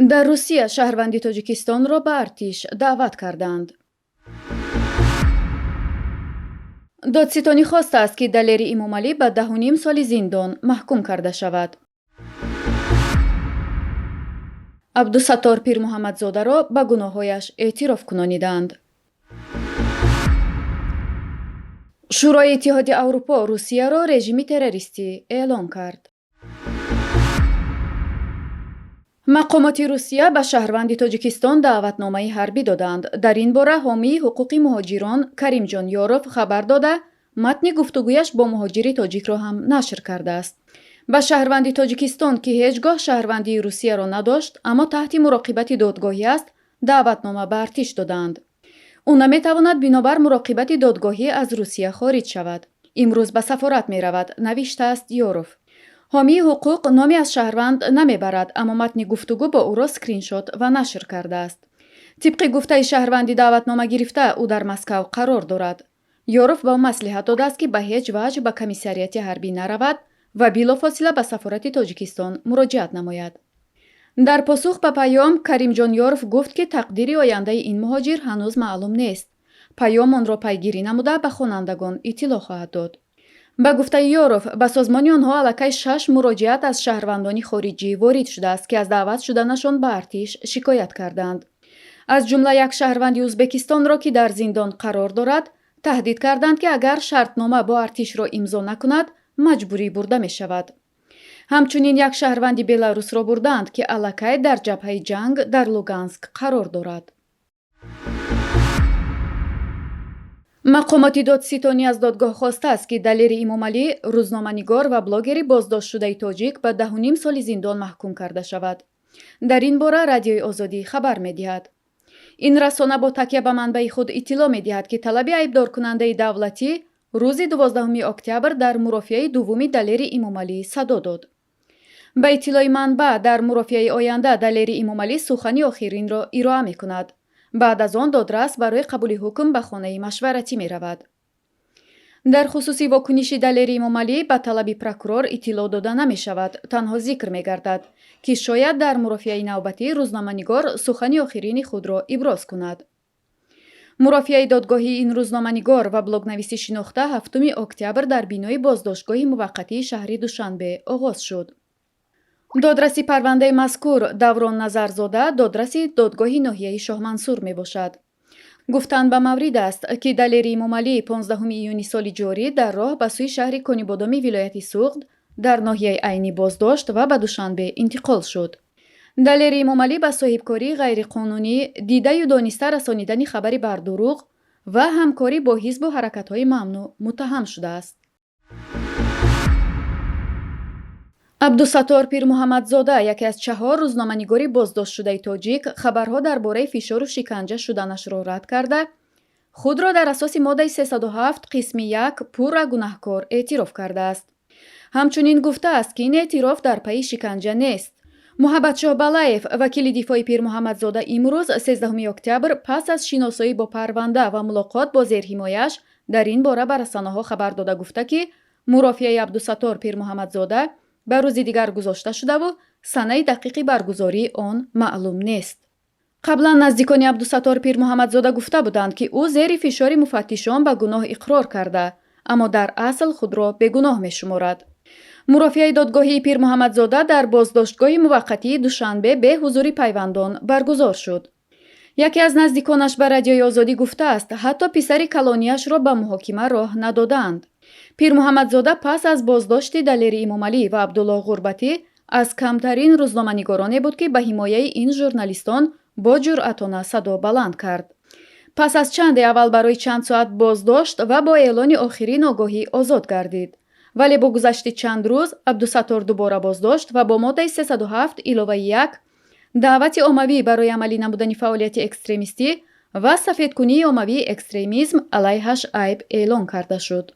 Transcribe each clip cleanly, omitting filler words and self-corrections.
Дар Русия шаҳрванди Тоҷикистонро ба артиш даъват карданд. Додситонӣ хостааст, ки Далери Имомалӣ ба 10,5 соли зиндон маҳкум карда шавад. Абдусаттор Пирмуҳаммадзодаро ба гуноҳҳояш эътироф кунониданд. Шӯрои Иттиҳоди Аврупо Русияро режими террористӣ эълон кард. Мақомоти Русия ба шаҳрванди Тоҷикистон даъватномаи ҳарбӣ доданд. Дар ин бора ҳомии ҳуқуқи муҳоҷирон Каримҷон Ёров хабар дода, матни гуфтугӯяш бо муҳоҷири тоҷикро ҳам нашр кардааст. Ба шаҳрванди Тоҷикистон, ки ҳеҷ гоҳ шаҳрвандии Русияро надошт, аммо таҳти муроқибати додгоҳӣ аст, даъватнома ба артиш додаанд. Ӯ наметавонад бинобар муроқибати додгоҳӣ аз Русия хориҷ шавад. Имрӯз ба сафорат меравад, навиштааст Ёров. Ҳомии ҳуқуқ номи аз шаҳрванд намебарад, аммо матни гуфтугӯ бо ӯро скриншот ва нашр кардааст. Тибқи гуфтаи шаҳрванди даъватнома гирифта, ӯ дар Москав қарор дорад. Ёров ба ӯ маслиҳат додааст, ки ба ҳеҷ ваҷҳ ба комиссариати ҳарбӣ наравад ва билофосила ба сафорати Тоҷикистон муроҷиат намояд. Дар посух ба паём Каримҷон Ёров гуфт, ки тақдири ояндаи ин муҳоҷир ҳанӯз маълум нест. Паём онро пайгирӣ намуда ба хонандагон иттилоъ хоҳад дод. Ба гуфтаи Ёров, ба созмони онҳо аллакай 6 муроҷиат аз шаҳрвандони хориҷӣ ворид шудааст, ки аз даъват шуданашон ба артиш шикоят карданд. Аз ҷумла як шаҳрванди Ӯзбекистонро, ки дар зиндон қарор дорад, таҳдид карданд, ки агар шартнома бо артишро имзо накунад, маҷбурӣ бурда мешавад. Ҳамчунин як шаҳрванди Беларусро бурданд, ки аллакай дар ҷабҳаи ҷанг дар Луганск қарор дорад. Мақомоти додситонӣ аз додгоҳ хостааст, ки Далери Имомалӣ, рӯзноманигор ва блогери боздоштшудаи тоҷик, ба 10,5 соли зиндон маҳкум карда шавад. Дар ин бора Радиои Озодӣ хабар медиҳад. Ин расона бо такя ба манбаи худ иттилоъ медиҳад, ки талаби айбдоркунандаи давлатӣ рӯзи 12 октябр дар мурофиаи дуввуми Далери Имомалӣ садо дод. Ба иттилои манбаъ, дар мурофиаи оянда Далери Имомалӣ сухани охиринро ироа мекунад. Баъд аз он додрас барои қабули ҳукм ба хонаи машваратӣ меравад. Дар хусуси вокуниши Далери Имомалӣ ба талаби прокурор иттилоъ дода намешавад, танҳо зикр мегардад, ки шояд дар мурофиаи навбатӣ рӯзноманигор сухани охирини худро иброз кунад. Мурофиаи додгоҳии ин рӯзноманигор ва блогнависи шинохта 7 октябр дар бинои боздоштгоҳи муваққатии шаҳри Душанбе оғоз шуд. Додраси парвандаи мазкур Даврон Назарзода додраси додгоҳи ноҳияи Шоҳмансур мебошад. Гуфтан ба маврид аст, ки Далери Имомалӣ 15 июни соли ҷорӣ дар роҳ ба сӯи шаҳри Конибодоми вилояти Суғд дар ноҳияи Айнӣ боздошт ва ба Душанбе интиқол шуд. Далери Имомалӣ ба соҳибкории ғайриқонунӣ, дидаю дониста расонидани хабари бардурӯғ ва ҳамкорӣ бо ҳизбу ҳаракатҳои мамнӯъ муттаҳам шудааст. Абдусаттор Пирмуҳаммадзода, яке аз 4 рӯзноманигори боздоштшудаи тоҷик, хабарҳо дар бораи фишору шиканҷа шуданашро рад карда, худро дар асоси моддаи 307 қисми 1 пурра гунаҳкор эътироф кардааст. Ҳамчунин гуфтааст, ки ин эътироф дар пайи шиканҷа нест. Муҳаббатшоҳ Балаев, вакили дифои Пирмуҳаммадзода, имрӯз 13 октябр пас аз шиносоӣ бо парванда ва мулоқот бо зерҳимояш дар ин бора ба расонаҳо хабар дода гуфта, ки мурофиаи Абдусаттор Пирмуҳаммадзода ба рӯзи дигар гузошта шудаву санаи дақиқи баргузории он маълум нест. Қаблан наздикони Абдусаттор Пирмуҳаммадзода гуфта буданд, ки ӯ зери фишори муфаттишон ба гуноҳ иқрор карда, аммо дар асл худро бегуноҳ мешуморад. Мурофиаи додгоҳии Пирмуҳаммадзода дар боздоштгоҳи муваққатии Душанбе бе ҳузури пайвандон баргузор шуд. Яке аз наздиконаш ба Радиои Озодӣ гуфтааст, ҳатто писари калонияшро ба муҳокима роҳ надодаанд. Пирмуҳаммадзода пас аз боздошти Далери Имомалӣ ва Абдуллоҳ Ғурбатӣ аз камтарин рӯзноманигороне буд, ки ба ҳимояи ин журналистон бо ҷуръатона садо баланд кард. Пас аз чанде аввал барои чанд соат боздошт ва бо эълони охирин огоҳӣ озод гардид. Вале бо гузашти чанд рӯз Абдусаттор дубора боздошт ва бо моддаи 307 иловаи 1 даъвати оммавӣ барои амалӣ намудани фаъолияти экстремистӣ ва сафедкунии оммавии экстремизм алайҳаш айб эълон карда шуд.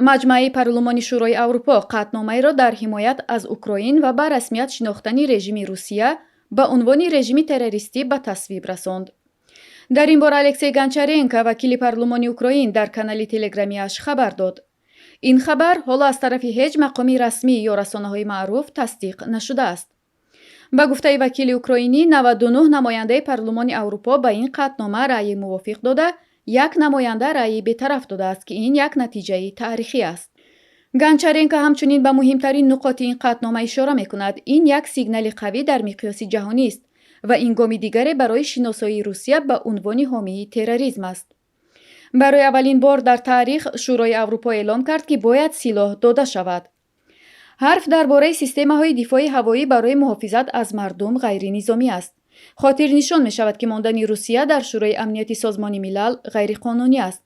Маҷмааи Парлумони Шӯрои Аврупо қатъномаеро дар ҳимоят аз Украин ва ба расмият шинохтани режими Русия ба унвони режими террористӣ ба тасвиб расонд. Дар ин бора Алексей Гончаренко, вакили парлумони Украин, дар канали телеграмиаш хабар дод. Ин хабар ҳоло аз тарафи ҳеҷ мақоми расмӣ ё расонаҳои маъруф тасдиқ нашудааст. Ба гуфтаи вакили украинӣ, 99 намояндаи Парлумони Аврупо ба ин қатънома раъйи мувофиқ дода, як намоянда раъйи бетараф додааст, ки ин як натиҷаи таърихӣ аст. Ганчаренко ҳамчунин ба муҳимтарин нуқоти ин қатънома ишора мекунад. Ин як сигнали қавӣ дар миқёси ҷаҳонист ва ин гоми дигаре барои шиносоии Русия ба унвони ҳомии терроризм аст. Барои аввалин бор дар таърих Шӯрои Аврупо эълом кард, ки бояд силоҳ дода шавад. Ҳарф дар бораи системаҳои дифои ҳавоӣ барои муҳофизат аз мардум ғайринизомӣ аст. Хотирнишон мешавад, ки мондани Русия дар Шӯрои Амнияти Созмони Милал ғайриқонунӣ аст.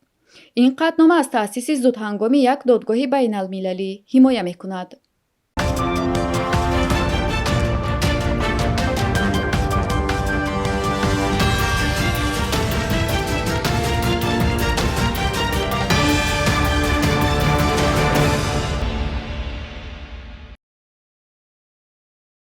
Ин қатънома аз таъсиси зудҳангоми як додгоҳи байналмилалӣ ҳимоя мекунад.